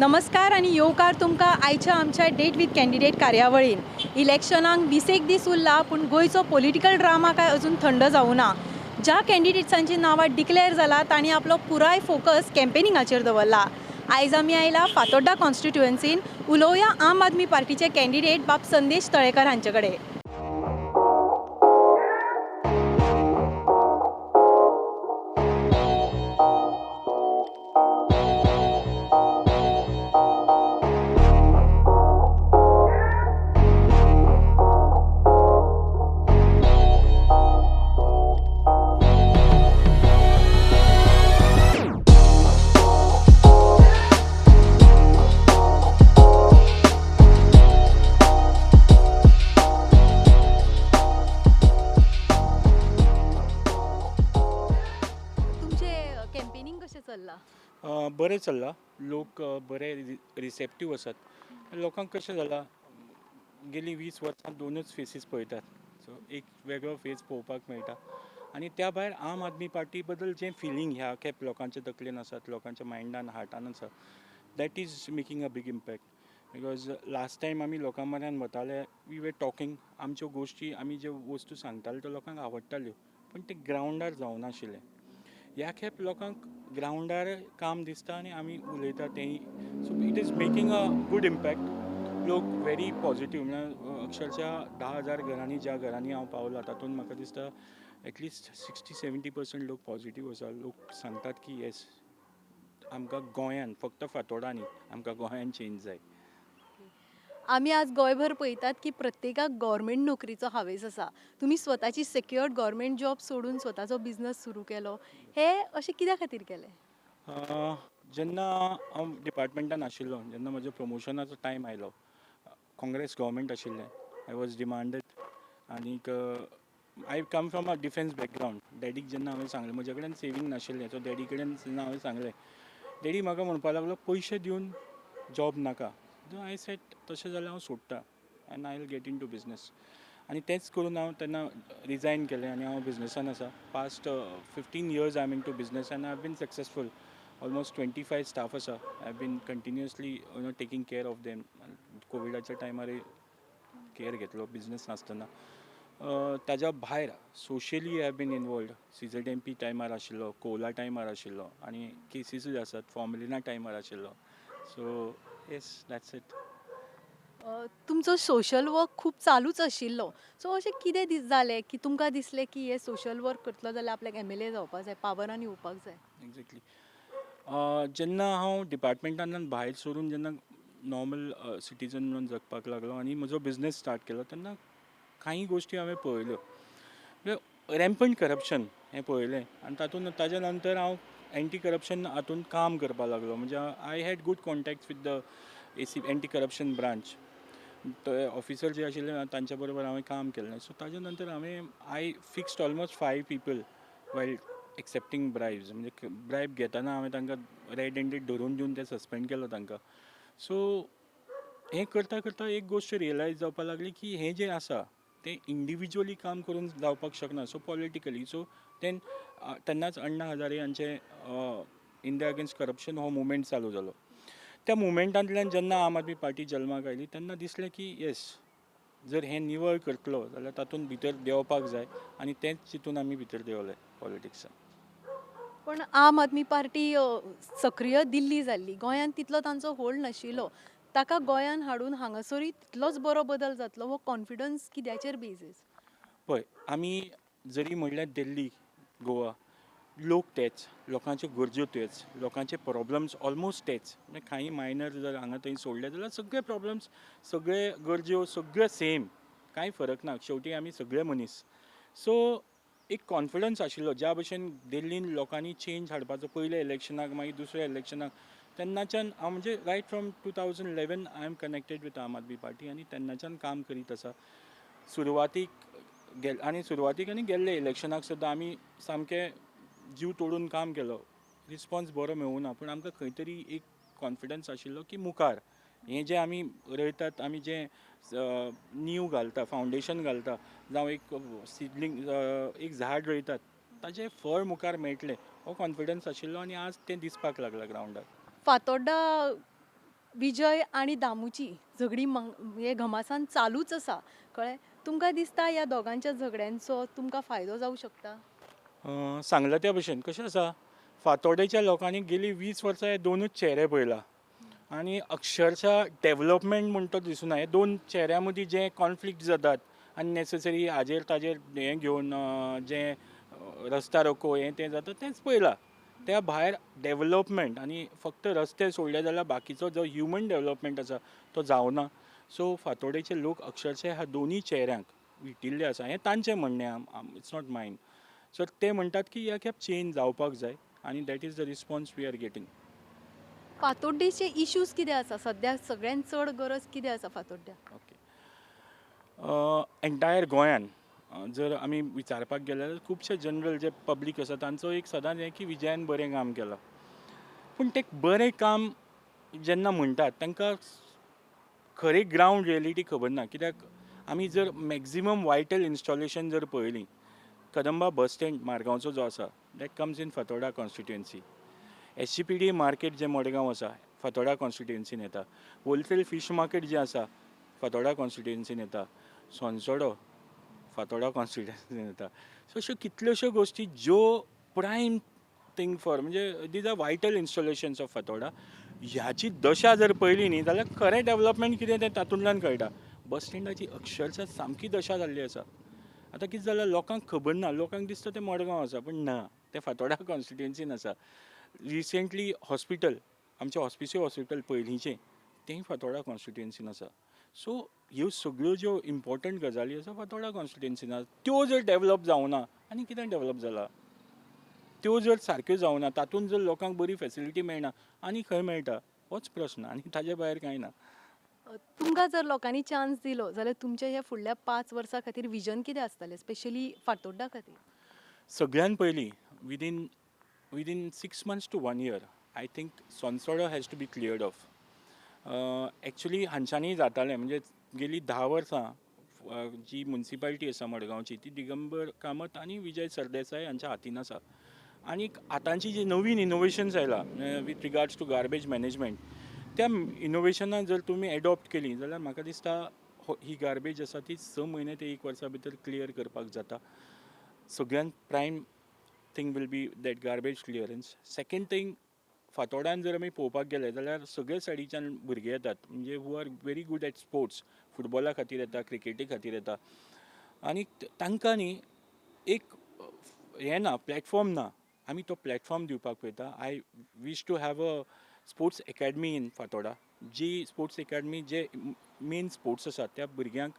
नमस्कार आनी येवकार तुमकां आयच्या आमच्या डेट विथ कॅन्डिडेट कार्यावळीन. इलेक्शनाक 20 दीस उरला, पूण गोंयचो पॉलिटिकल ड्रामा काय अजून थंड जावना. ज्या कॅन्डिडेट्सांची नांवां डिक्लेअर जाला तांणी आपलो पुराय फोकस कॅम्पेनिंगाचेर दवरला. आयज आमी आयला फातोड्डा कॉन्स्टिट्युएन्सीन. उलोवया आम आदमी पार्टीचे कॅन्डिडेट बाब संदेश तळेकर हांचे कडेन. तुमचें कॅम्पेनींग कशें चल्लां? बरें चल्लां. लोक बरे रिसेप्टीव आसात. लोकांक कशें जालां, गेलीं 20 वर्सां दोनूच फेसीस पळयतात, सो एक वेगळो फेस पळोवपाक मेळटा. आनी त्या भायर आम आदमी पार्टी बद्दल जें फिलींग ह्या खेप लोकांच्या तकलेन आसात, लोकांच्या मायंडान, हार्टान आसा, that is making a big impact. Because last time आमी लोकां म्हऱ्यान वताले, we were talking, आमच्यो गोश्टी, आमी ज्यो वस्तू सांगताले त्यो लोकांक आवडटाल्यो, पूण ते ग्रावंडार जावनाशिल्लें. ह्या खेप लोकांक ग्रावंडार काम दिसता आनी आमी उलयता तेंय, so it is making a good impact. लोक व्हेरी पॉजिटीव, म्हळ्यार अक्षरशा 10,000 घरांनी, ज्या घरांनी हांव पावला तातूंत म्हाका दिसता एटलिस्ट 60-70% लोक पॉजिटीव आसा. लोक सांगतात की येस, आमकां गोंयान, फक्त फातोडा न्ही, आमकां गोंयान चेंज जाय. आमी आज गोंयभर पळयतात की प्रत्येकाक गव्हर्मेंट नोकरीचो हावेस आसा. तुमी स्वताची सेक्युअर्ड गव्हर्मेंट जॉब सोडून स्वताचो बिजनस सुरू केलो, हे अशें कित्या खातीर केलें? जेन्ना हांव डिपार्टमेंटान आशिल्लो, जेन्ना म्हज्या प्रमोशनाचो टायम आयलो, काँग्रेस गव्हर्मेंट आशिल्लें, I was demanded. आनीक I come from a defence background. डॅडीक जेन्ना हांवें सांगलें, म्हजे कडेन सेवींग नाशिल्लें, सो डॅडी कडेन जेन्ना हांवें सांगलें, डॅडी म्हाका म्हणपाक लागलो, पयशे दिवन जॉब नाका. I said, तशें जाल्यार हांव सोडटा and I will get into business. आनी तेंच करून हांव तेन्ना रिजायन केलें आनी हांव बिजनसान आसा. Past 15 years I am into business and I have been successful. Almost 25 staff आसा. I have been continuously taking care of them. कोविडाच्या टायमार केअर घेतलो बिजनस नासतना. ताज्या भायर socially I have been involved. CZMP टायमार आशिल्लो, कोला टायमार आशिल्लो, आनी केसीसूय आसात, फॉर्मेलिना टायमार आशिल्लो. So yes, that's it. तुमचो सोशल वर्क खूब चालूच आशिल्लो, सो अशें कितें दीस जालें की तुमकां दिसलें की हें सोशल वर्क करतलो जाल्यार आपल्याक एमएलए जावपाक जाय, पावरान येवपाक जाय? एग्जॅक्टली. जेन्ना हांव डिपार्टमेंटांतल्यान भायर सरून जेन्ना नॉर्मल सिटीजन म्हणून जगपाक लागलो आनी म्हजो बिजनस स्टार्ट केलो, तेन्ना कांय गोश्टी हांवें पळयल्यो, म्हणजे रॅम्पंट करप्शन हें पळयलें. आनी तातूंत ताज्या नंतर हांव एंटी करप्शन हातूंत काम करपाक लागलो. म्हणजे I had good contact with the AC, anti corruption branch. ते ऑफिसर जे आशिल्ले तांच्या बरोबर हांवें काम केलें. सो ताज्या नंतर हांवें I fixed almost 5 people while accepting bribes. म्हणजे ब्रायब घेतना हांवें तांकां रेड हँडेड धरून दिवन ते सस्पेंड केलो तांकां. सो हें करता करता एक गोश्ट रियलायज जावपाक लागली की हें जें आसा तें इंडिविज्युअली काम करून जावपाक शकना, सो पॉलिटिकली. सो देन तेन्नाच अण्णा हजारे हांचे इंडिया अगेन्स्ट करप्शन हो मुवमेंट चालू जालो. त्या मुवमेंटांतल्यान जेन्ना आम आदमी पार्टी जल्माक आयली तेन्ना दिसलें की येस, जर हें निवळ करतलो जाल्यार तातूंत भितर देंवपाक जाय, आनी तेंच चिंतून आमी भितर देंवले पॉलिटिक्सान. पण आम आदमी पार्टी सक्रीय दिल्ली जाल्ली, गोंयांत तितलो तांचो होल्ड नाशिल्लो. ताका गोंयांत हाडून हांगासरूय तितलोच बरो बदल जातलो हो कॉन्फिडन्स कित्याचेर बेजीस? पळय, आमी जरी म्हणल्यार दिल्ली, गोवा, लोक तेच, लोकांच्यो गरज्यो तेच, लोकांचे प्रॉब्लम्स ऑलमोस्ट तेच. म्हणजे कांय मायनर जर हांगा थंय सोडले जाल्यार सगळे प्रॉब्लम्स, सगळे गरज्यो सगळे सेम, कांय फरक ना. शेवटी आमी सगळे मनीस. सो एक कॉन्फिडन्स आशिल्लो, ज्या भशेन दिल्लीन लोकांनी चेंज हाडपाचो पयल्या इलेक्शनाक, मागीर दुसऱ्या इलेक्शनाक, तेन्नाच्यान हांव म्हणजे right from 2011 I am connected with Aam Aadmi party आनी तेन्नाच्यान काम करीत आसा. सुरवातीक आनी सुरवातीक आनी गेल्ले इलेक्शनाक सुद्दां आमी सामकें जीव तोडून काम केलो. रिस्पॉन्स बरो मेळूं ना, पूण आमकां खंय तरी एक कॉन्फिडन्स आशिल्लो की मुखार हें जें आमी रोयतात, आमी जें नीव घालता, फावंडेशन घालता, जावं एक सिडलींग, एक झाड रोयतात, ताजें फळ मुखार मेळटलें, हो कॉन्फिडन्स आशिल्लो आनी आज तें दिसपाक लागलां ग्रावंडार. फातोड्डा विजय आनी दामूची झगडी हे घमासान चालूच आसा, कळ्ळें? तुमकां दिसता ह्या दोगांच्या झगड्यांचो तुमकां फायदो जावं शकता? सांगलां त्या भशेन कशें आसा, फातोड्डेच्या लोकांनी गेली 20 वर्सां हे दोनूच चेहरे पळयला आनी अक्षरशा डेवलपमेंट म्हूण तो दिसना. हे दोन चेहऱ्या मदीं जे कॉन्फ्लिक्ट जातात अननेसेसरी हाजेर ताजेर हें घेवन जें रस्ता रोको हें तें जाता तेंच पळयलां. त्या भायर डेवलपमेंट आनी फक्त रस्ते सोडले जाल्यार बाकीचो जो ह्युमन डेवलपमेंट आसा तो जावना. सो फातोड्डेचे लोक अक्षरशा ह्या दोनूय चेहऱ्यांक विटिल्ले आसा, हें तांचें म्हणणें, it's not mine. So ते म्हणटात की ह्या खेप चेंज जावपाक जाय आनी that is the response we are getting. फातोड्डेचे issues कितें आसा सद्या, सगळ्यांत चड गरज कितें आसा फातोड्ड्या? ओके, एंटायर गोंयान जर आमी विचारपाक गेले जाल्यार खुबशे जनरल जे पब्लीक आसा तांचो एक सदांच हें की विजयान बरें काम केलां. पूण तें बरें काम जेन्ना म्हणटात तांकां खरी ग्रावंड रियलिटी खबर ना. कित्याक आमी जर मॅक्झिमम वायटल इन्स्टॉलेशन जर पळयलीं, कदंबा बस स्टँड मारगांवचो जो आसा that comes in Fatorda constituency, SGPDA market जें मडगांव आसा फातोडा कॉन्स्टिट्युएन्सीन येता, होलसेल फीश मार्केट जें आसा फातोडा कॉन्स्टिट्युएन्सीन येता, सोनसोडो फातोडा कॉन्स्टिट्युएन्सीन येता. सो अश्यो कितल्योश्यो गोश्टी ज्यो प्रायम थींग फॉर म्हणजे these are vital installations of Fatorda. ह्याची दशा जर पळयली न्ही जाल्यार खरें डेवलपमेंट कितें तें तातूंतल्यान कळटा. बस स्टँडाची अक्षरशा सामकी दशा जाल्ली आसा. आतां कितें जालां, लोकांक खबर ना, लोकांक दिसता तें मडगांव आसा, पूण ना, तें फातोडा कॉन्स्टिट्युएन्सीन आसा. रिसेंटली हॉस्पिटल, आमचें हॉस्पिसियो हॉस्पिटल पयलींचें, तेंय फातोडा कॉन्स्टिट्युएन्सीन आसा. सो ह्यो सगळ्यो ज्यो इम्पॉर्टंट गजाली आसा फातोडा कॉन्स्टिट्युएन्सीन आसा, त्यो जर डेवलप जावना आनी कितें डेवलप जाला? त्यो जर सारक्यो जावना, तातूंत जर लोकांक बरी फेसिलिटी मेळना आनी खंय मेळटा, होच प्रस्न, आनी ताजे भायर कांय ना. तुमकां जर लोकांनी चान्स दिलो जाल्यार तुमच्या ह्या फुडल्या 5 वर्सां खातीर विजन कितें आसतलें, स्पेशली फातोड्डा खातीर? सगळ्यान पयलीं within 6 months to 1 year I think Sonsodo has to be cleared off. Actually हांच्यानी जातालें, म्हणजे गेली 10 वर्सां जी मुन्सिपालिटी आसा मडगांवची ती दिगंबर कामत आनी विजय सरदेसाय हांच्या हातीन आसा. आनी आतांची जी नवीन इनोवेशन्स आयला with regards to garbage management, त्या इनोवेशनां जर तुमी एडॉप्ट केली जाल्यार म्हाका दिसता ही गार्बेज आसा ती 6 म्हयने ते 1 वर्सा भितर क्लियर करपाक जाता. सगळ्यांत prime thing will be that garbage clearance. Second thing, फातोड्यान जर आमी पळोवपाक गेले जाल्यार सगळे सायडीच्यान भुरगे येतात, म्हणजे who are very good at sports, फुटबॉला खातीर येता, क्रिकेटी खातीर येता, आनी तांकां न्ही एक हें ना, प्लॅटफॉर्म ना. आमी तो प्लॅटफॉर्म दिवपाक पळयता. I wish to have a sports academy in Fatorda, G sports academy J main sports आसा त्या भुरग्यांक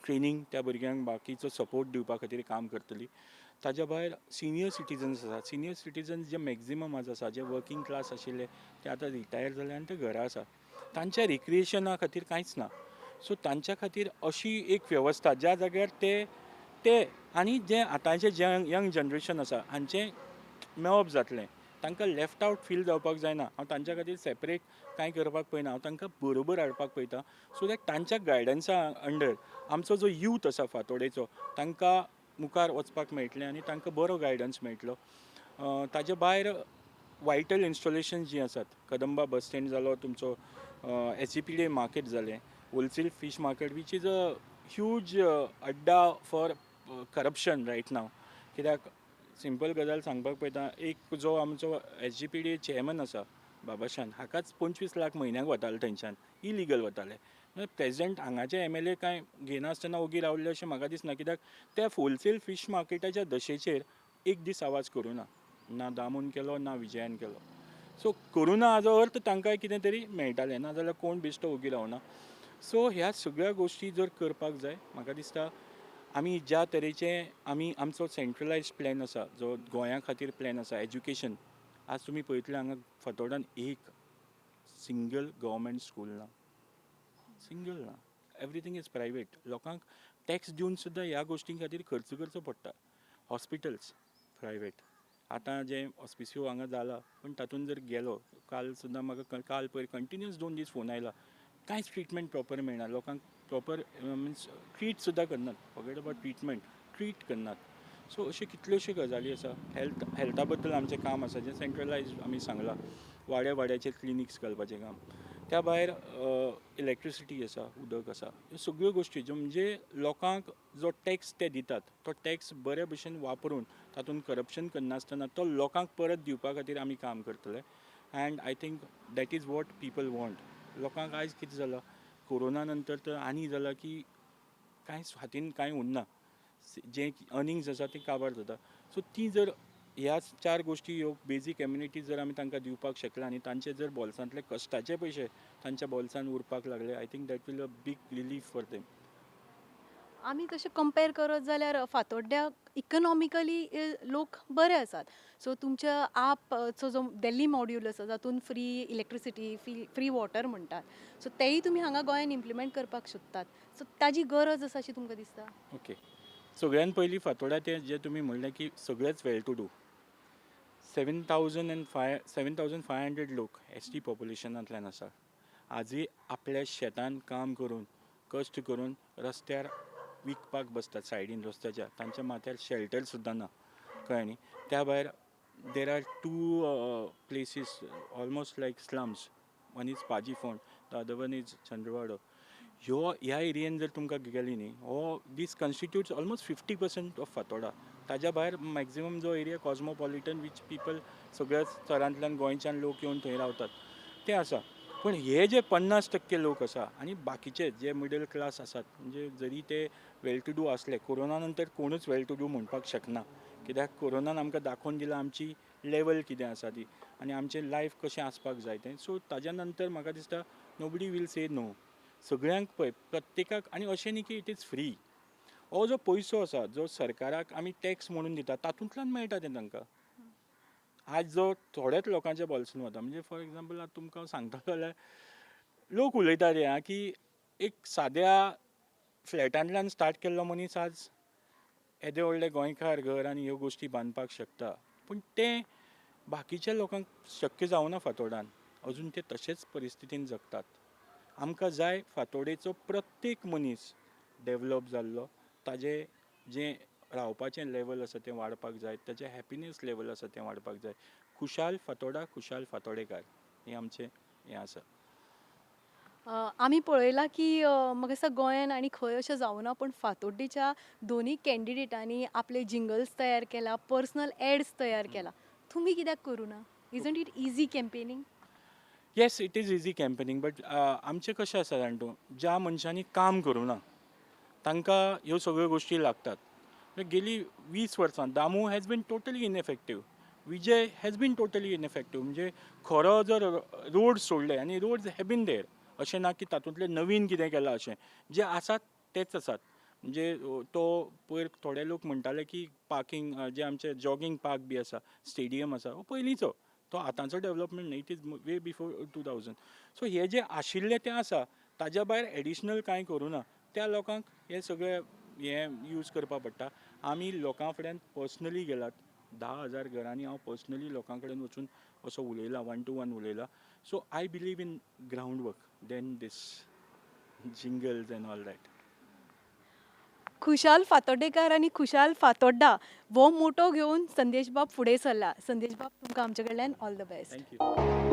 ट्रेनींग, त्या भुरग्यांक बाकीचो सपोर्ट दिवपा खातीर काम करतली. ताज्या भायर सिनियर सिटीजन्स आसा, सिनियर सिटीजन्स जे मॅक्झिमम आज आसा, जे वर्कींग क्लास आशिल्ले ते आतां रिटायर जाले आनी ते घरा आसा, तांच्या रिक्रिएशना खातीर कांयच ना. सो तांच्या खातीर अशी एक वेवस्था ज्या जाग्यार ते ते आनी जे आतांचे जे यंग जनरेशन आसा हांचें मेळप जातलें, तांकां लेफ्ट आवट फील जावपाक जायना. हांव तांच्या खातीर सेपरेट कांय करपाक पळयना, हांव तांकां बरोबर हाडपाक पळयता, सो that तांच्या गायडन्सा अंडर आमचो जो यूथ आसा फातोडेचो तांकां मुखार वचपाक मेळटलें आनी तांकां बरो गायडन्स मेळटलो. ताजे भायर वायटल इन्स्टॉलेशन जीं आसात, कदंबा बस स्टँड जालो तुमचो, SGPDA market जालें, wholesale fish market which is a huge अड्डा फॉर करप्शन रायट नाव. कित्याक सिंपल गजाल सांगपाक पळयता, एक जो आमचो SGPDA chairman आसा बाबाशान, हाकाच 25 लाख म्हयन्याक वताले थंयच्यान, इलिगल वताले. प्रेजेंट हांगाचे MLA कांय घेनासतना ओगी रावल्ले अशें म्हाका दिसना, कित्याक त्या होलसेल फीश मार्केटाच्या दशेचेर एक दीस आवाज करूं ना, ना दामून केलो ना विजयान केलो. सो करूं ना हाजो अर्थ तांकांय कितें तरी मेळटालें, ना जाल्यार कोण बेश्टो ओगी रावना. सो ह्या सगळ्या गोश्टी जर करपाक जाय, म्हाका दिसता आमी ज्या तरेचे आमी आमचो सेंट्रलायज प्लॅन आसा, जो गोंया खातीर प्लॅन आसा एज्युकेशन, आज तुमी पळयतले हांगा फातोर्डान एक सिंगल गव्हर्मेंट स्कूल ना, सिंगल ना, एवरीथींग is private. लोकांक टॅक्स दिवन सुद्दां ह्या गोश्टीं खातीर खर्च करचो पडटा. हॉस्पिटल्स प्रायवेट, आतां जें हॉस्पिसियो हांगा जाला पूण तातूंत जर गेलो, काल सुद्दां म्हाका काल पयर कंटिन्युअस 2 दीस फोन आयला, कांयच ट्रिटमेंट प्रॉपर मेळना, लोकांक प्रॉपर मिन्स ट्रीट सुद्दां करनात, फॉरगेट अबाउट ट्रिटमेंट, ट्रीट करनात. सो अश्यो कितल्योश्यो गजाली आसा. हेल्था बद्दल आमचें काम आसा जें सेंट्रलायज आमी सांगलां, वाड्या वाड्याचेर क्लिनिक्स घालपाचें काम. त्या भायर इलेक्ट्रिसिटी आसा, उदक आसा, ह्यो सगळ्यो गोश्टी ज्यो म्हणजे लोकांक जो टॅक्स ते दितात तो टॅक्स बरे भशेन वापरून तातूंत करप्शन करनासतना तो लोकांक परत दिवपा खातीर आमी काम करतले. And I think that is what people want. लोकांक आयज कितें जालां, कोरोना नंतर तर आनी जालां की कांयच हातीन कांय उरना, जें अर्निंग्स आसा तें काबार जाता. सो ती जर ह्या चार गोश्टी, ह्यो बेजीक एम्युनिटीज जर आमी तांकां दिवपाक शकले आनी तांचे जर बोल्सांतले कश्टाचे पयशे तांच्या बोल्सान उरपाक लागले, I think that will a big relief for them. आमी तशें कंपेर करत जाल्यार फातोड्ड्या इकनॉमिकली लोक बरे आसात. सो तुमच्या आपचो जो दिल्ली मॉड्यूल आसा जातून free electricity, free water म्हणटात, सो तेय तुमी हांगा गोंयान इम्प्लिमेंट करपाक सोदतात. सो ताजी गरज आसा अशी तुमकां दिसता? ओके, सगळ्यान पयलीं फातोड्डा तें जें तुमी म्हणलें की सगळेच well to do, 7,500 लोक एस टी पॉप्युलेशनांतल्यान आसा, आजूय आपल्या शेतान काम करून कश्ट करून रस्त्यार विकपाक बसतात सायडीन रस्त्याच्या, तांच्या माथ्यार शेल्टर सुद्दां ना, कळ्ळें न्ही. त्या भायर there are two places almost like slums, one is Pajifond, the other one is Chandrawado. ह्यो ह्या एरियेन जर तुमकां गेली न्ही, हो this constitutes almost 50% of Fatorda. ताज्या भायर मॅक्झिमम जो एरिया कॉस्मोपॉलिटन which people सगळ्याच थरांतल्यान गोंयच्यान लोक येवन थंय रावतात ते आसा. पूण हे जे 50% लोक आसा आनी बाकीचे जे मिडल क्लास आसात, म्हणजे जरी ते वेल टू do आसले, कोरोना नंतर कोणूच वेल टू do म्हणपाक शकना, कित्याक कोरोनान आमकां दाखोवन दिलां आमची लेवल कितें आसा ती आनी आमचें लायफ कशें आसपाक जाय तें. सो ताज्या नंतर म्हाका दिसता nobody will say no. सगळ्यांक पळय प्रत्येकाक, आनी अशें न्ही की it is free. हो जो पयसो आसा जो सरकाराक आमी टॅक्स म्हणून दिता तातूंतल्यान मेळटा तें तांकां. आज जो थोड्याच लोकांच्या बोल्सान वता, म्हणजे फॉर एग्जाम्पल आतां तुमकां हांव सांगता जाल्यार लोक उलयतात हे आं की एक साद्या फ्लॅटांतल्यान स्टार्ट केल्लो मनीस आज येदें व्हडलें गोंयकार घर आनी ह्यो गोश्टी बांदपाक शकता, पूण तें बाकीच्या लोकांक शक्य जावना. फातोर्डान अजून ते तशेंच परिस्थितीन जगतात. आमकां जाय फातोडेचो प्रत्येक मनीस डेवलप जाल्लो, ताजें जें रावपाचें लेवल आसा तें वाडपाक जाय, ताजें हॅपिनेस लेवल आसा तें वाडपाक जाय. खुशाल फातोर्डा, खुशाल फातोडेकार हें आमचें हें आसा. आमी पळयलां की म्हाका दिसता गोंयान आनी खंय अशें जावना, पूण फातोड्डेच्या दोनूय कॅन्डिडेटांनी आपले जिंगल्स तयार केला, पर्सनल एड्स तयार केला. तुमी कित्याक करूं ना? Isn't it easy campaigning? Yes, it is easy campaigning, but आमचें कशें आसा जाण तूं, ज्या मनशांनी काम करूं ना तांकां ह्यो सगळ्यो गोश्टी लागतात. गेली 20 वर्सां Damu has been totally ineffective, Vijay has been totally ineffective. म्हणजे खरो जर रोड सोडले, आनी रोड्स have been there, अशें ना की तातूंतलें नवीन कितें केलां, अशें जे आसात तेच आसात. म्हणजे तो पयर थोडे लोक म्हणटाले की पार्कींग जे आमचे जॉगींग पार्क बी आसा, स्टेडियम आसा, हो पयलींचो, तो आतांचो डेवलपमेंट न्ही, it is way before 2000. So हे जे आशिल्लें तें आसा, ताज्या भायर एडिशनल कांय करूं ना. त्या लोकांक हे सगळे हें यूज करपा पडटा. आमी लोकां फुड्यान पर्सनली गेलात, 10,000 घरांनी हांव पर्सनली लोकां कडेन वचून असो उलयलां, वन टू वन उलयलां. So I believe in ground work than this jingles and all that. खुशाल फातोड्डेकार आनी खुशाल फातोड्डा हो मोटो घेवन संदेश बाब फुडें सरला. संदेश बाब, तुमकां आमचे कडल्यान all the best. Thank you.